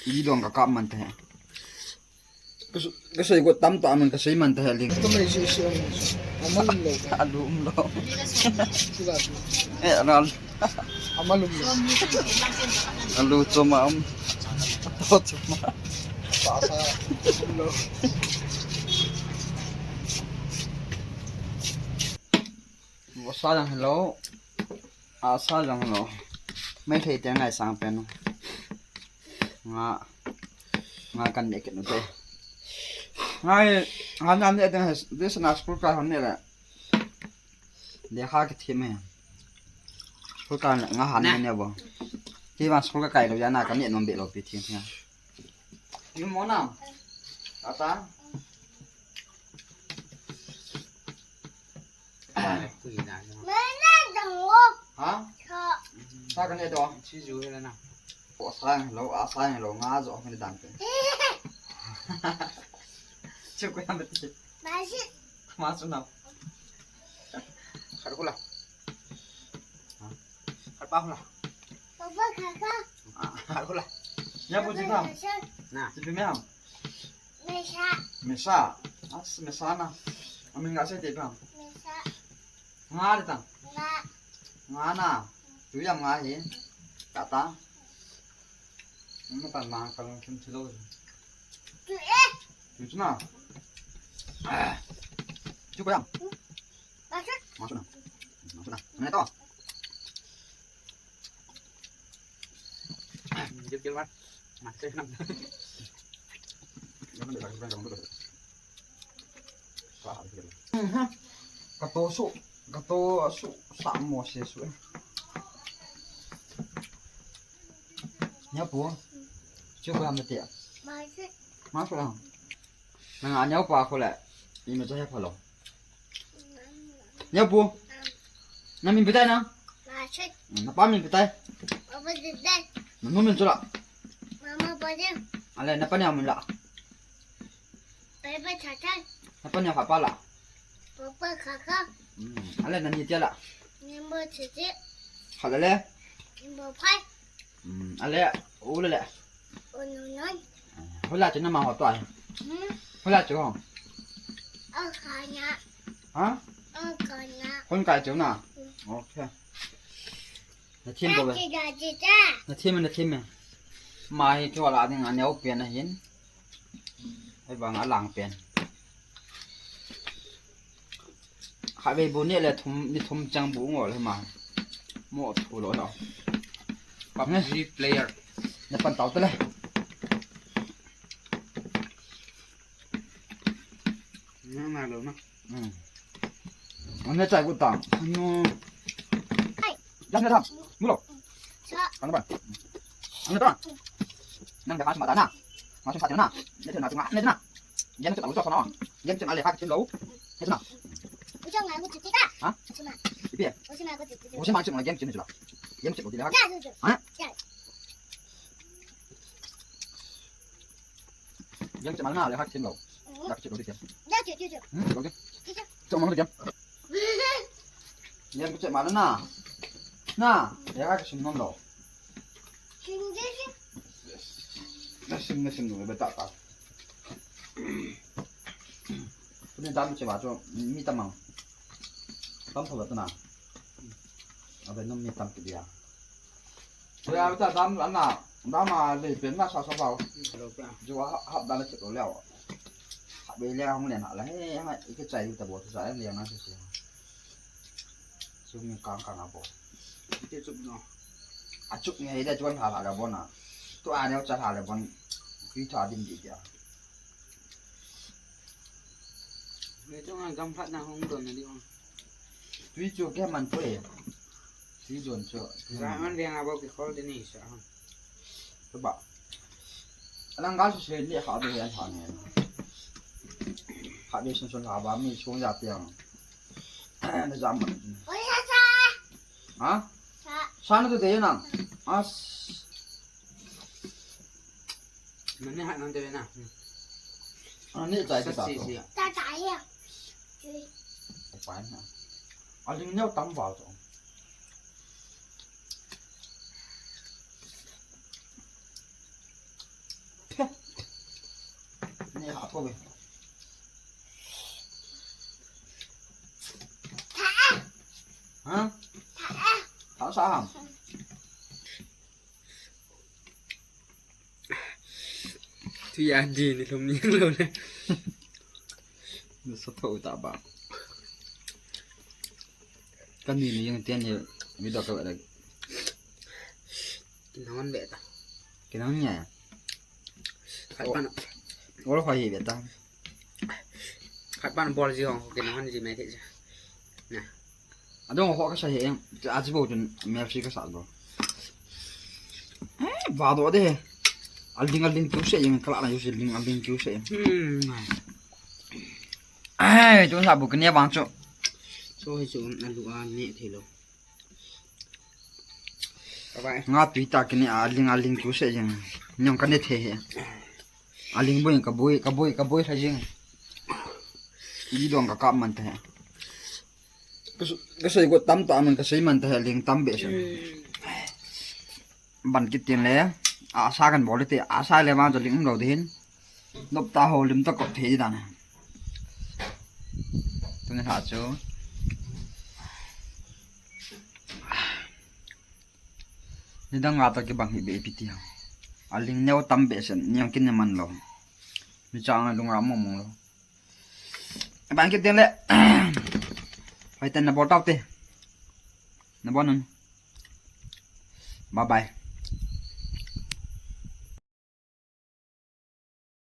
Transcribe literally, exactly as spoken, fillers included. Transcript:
Ili dong ka kap man te. Ka sei go tam ta man ka sei man te ling. Ka mai si si am. Amalum lo. Alum lo. Eh, anal. Amalum lo. Alu choma am. To choma. Pasa lo. Asa jang hello. Asa jang hello. Mai thei te ngai sang pen. Nga. Nga kan ne ke no te. Ngai, han an ne te, this na school ka han ne la. Le ha ke thi me. School ka nga han ne bo. Ti ba school ka kai lo ya na kan ne nom be lo pi thi ya. Ni mo na. Ata. Ha? Sa kan ne to. Chi ju he na. Ko sang lo, a sang lo nga jo he dan pe. Chu ko yam ti. Ma su na. Khat ko la. Khat pa ko la. Papa kaka. Khat ko la. Ya bu ji kam. Na. Ji pe me ham. Mesa. Mesa. As mesa na. Amin nga se te kam. Mesa. Nga de tang. Nga. Nga na. Tu yam nga hi. Ka ta. Nga tan ma ka long kim thilo. Tu e. Tu na. Tu ko yam. Masuk. Masuk na. Masuk na. Mana to? Jep jep man. Masuk na. Ka to su, ka to su sa mo se su. Nya pu. Chu ko am te. Masuk. Masuk na. Nang a neo pa ko le. Ima cha he phalo. Neo pu. Na min bitai na. Na pa min bitai. Na nu min chu la. Ale na pa neo min la. Na pa neo kha pa la. Ale na ni tia la. Kha la le. Ale u le le. Hola chu na ma ho to ai. Hola chu ho. Ha? Hon kai chu na. Okay. Na thim bo. Na thim na thim. Ma hi chu la ding a neo pen a hin. Hei bang a lang pen. Khatvei bu ni le thum, ni thum chang bu ngol hima. Mo thu lo lo. PUBG player. Na pan tau ta le. Na na lo na. Hmm. Ana chai ku ta. Ano. Jan na ta. Mu lo. Ana ba. Ana ta. Nang da ka ma ta na. Ma sun sa na. Ne na na. Ne na. Yan chu ta lo so na. Yan chu na le ka chu lo. Ne na. Ha? Ipi. Usi ma chu na yan chu ni chu la. Yan chu lo di la. Ha? Yan chu ma na le ha chu lo. Dak chu lo di. Hmm, lo di. Chu ma lo di. Yan chu ma na. Na, ya ka chu non lo. Na sim, na sim, no, beta ta. Tuni dam che ba chu, mi tamang. Tam tho ba tuna. Abe num mi tam ki dia. Ya ta dam ana, dam a le pen na sa sa ba. Jo ha, ha da le che lo le. Ha be le hong le na la he, ha ke chai ta bo sa le na se se. Chu mi kang kang a bo. Ti chu no. A chu nge de chuan ha ha ga bo na. Tu a neo cha ha le bon. Ki tha dim di dia. Ni chu ngan gam phat na hong don na di hong. Tui chu ke man poi. Tui don chu. Ga man dia nga bo ki khol de ni sa. Ba. Alang gal su se ni kha be yan ha ne. Kha be sun sun ha ba mi chung ya piang. Na jam man. Ha? Sa na tu de na. As. Mane ha nan de na. Ani chai ta. Sa si si. Ta ta ya. Pai na. Aling neo tam ba to. Kobe. Ha? Tha sa ham. Tui a di ni lum ni lo le. Sa tho ta ba. Kan ni ni yang tian ni mi da ka ba. Kinahon be ta. Kinahon nia. Khat pan. Ol khoi hi be ta. Khat pan bol ji hong kinahon ji me the ja. Na. Adong ho ka sa he. A ji bo chun me free ka sa bo. Eh, va do de. Aling aling kiu se yang kala na yu se ling aling kiu se. Hmm. Ai, tu sa bu kene bang chu. So hi chu alu a ne thei lo. Bye bye. Nga tui ta kini a ling a ling kiu se jing. Nyong kane the he. A ling boi ka boi, ka boi, ka boi kha jing. I dong ka kap man ta he. Ka su-, ka sei go tam ta man ka sei man ta he ling tam be se. Ban kit tin le. A sa kan bol te, a sa le ma jo ling um lo de hin. Nop ta ho lim ta kop thei dan. Tuni ha chu. Nidang a ta kibang hi be piti ha. A ling neo tam be sen, niang kin ne man lo. Mi chang a lung a mong mong lo. Ban kit tin le. Hai ten na bol tau te. Na bon nun. Bye bye.